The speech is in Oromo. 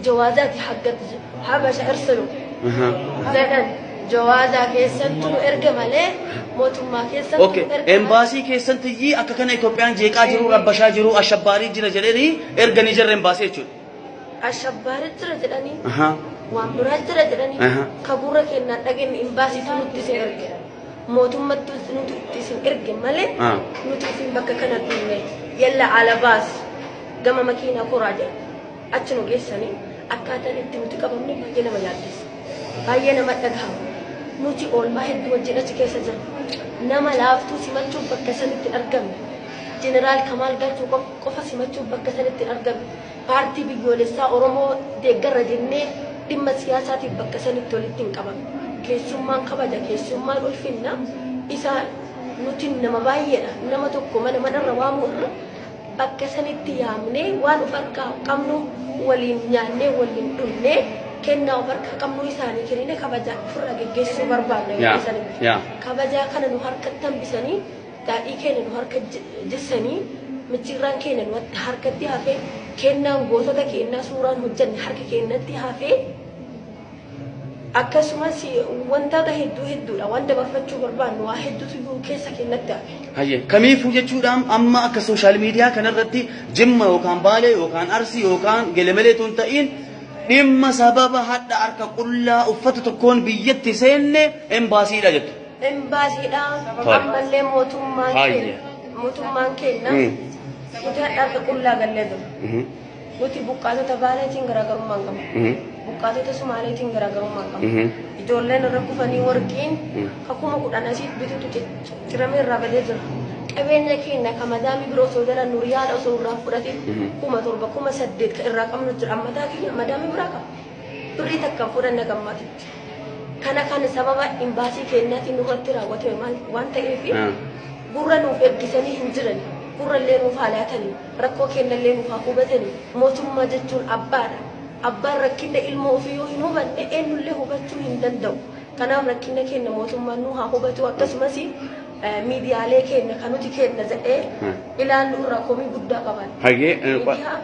جوازات حقت حبشة ارسلوا jedhan. Jawaazaa keessattu nu erge malee mootummaa keessattu nu erge malee. Embaasii keessatti akka kana Itoophiyaan jeeqaa jiru, rabbashaa jiru, ashabbaarii jira jedhanii erganii jirra embaasii jechuudha. Ashabbaari jira jedhanii, waan biraa jira jedhanii, ka gurra keenyaan dhageenye embaasiitu nutti isin erge. Mootummattu nuti itti isin erge malee nuti isin bakka kana dhufne yalla alabaas gama makiinaa koraa jedha. Achi nu geessanii akkaataan itti nuti qabamne baay'ee nama yaaddessa. Baay'ee nama dhagahama. Nuti oolmaa hedduu wajjin achi keessa jirra. Nama laaftuu simachuuf bakka sanitti hin argamne. Jeneraal Kamaal Galchuu qofa simachuuf bakka sanitti hin argamne. Paartii biyyoolessaa Oromoo deeggarra jennee dhimma siyaasaatiif bakka sanitti walitti hin qabamne. Keessummaan kabaja, keessummaan ulfinna. Isa nuti nama baay'eedha. Nama tokko mana manarra waamuu irra bakka sanitti yaamnee waan of harkaa qabnu waliin nyaannee waliin dhugnee kennaa of harkaa qabnu isaanii kennine kabajaa ofirraa geggeessuu barbaanna yeroo sanitti. Kabajaa kana nu harkatti hambisanii, daadhii keenya nu harka jissanii, micciirraan keenya nu harkatti hafee, kennaan gootota keenyaa suuraan hojjenne harka keenyatti hafee, akkasumas wantoota hedduu hedduudha waan dabarfachuu barbaannu waa hedduutu iyyuu keessa keenyatti hafe. Hayyee. Kamiifuu jechuudhaan amma akka social media kanarratti Jimma yookaan Baalee yookaan Arsii yookaan Gelemeleetu hin ta'in dhimma sababa hadha harka qullaa uffata tokkoon biyyatti seenne embaasiidha jettu. Embaasiidha. Ammallee mootummaan keenya mootummaan keenya nuti hadha harka qullaa gallee jiru. Nuti buqqaatota Baaleetiin garaagarummaa hin qabnu. Buqqaatota Sumaaleetiin garaagarummaa hin qabnu. Ijoolleen irra kufanii warqiin ka 10,000 asiif bitutu ciramee irraa badee jira. Qabeenya keenya ka madaamii bira osoo dalannu riyaala osoo irraa fudhatin 7,000 8,000 ka irraa qabnu jira. Ammataa kiyya madaamii biraa qaba. Birrii takka hin fudhanne gammaatitti. Kana kan sababa imbaasii keenyaatiin nurratti raawwatame maal waan ta'eef gurra nuuf ergisanii hin jiran. Gurra illee nuuf haa laatanii. Rakkoo keennallee nuuf haa hubatanii. Mootummaa jechuun abbaadha. Abbaan rakkinna ilmoo ofii yoo hin hubanne eenyullee hubachuu hin danda'u. Kanaaf rakkinna keenna mootummaan nu haa hubatu. Akkasumas miidiyaalee keenya kan nuti keenna jedhee ilaallu irraa komii guddaa qaban. Hayyee. Miidiyaa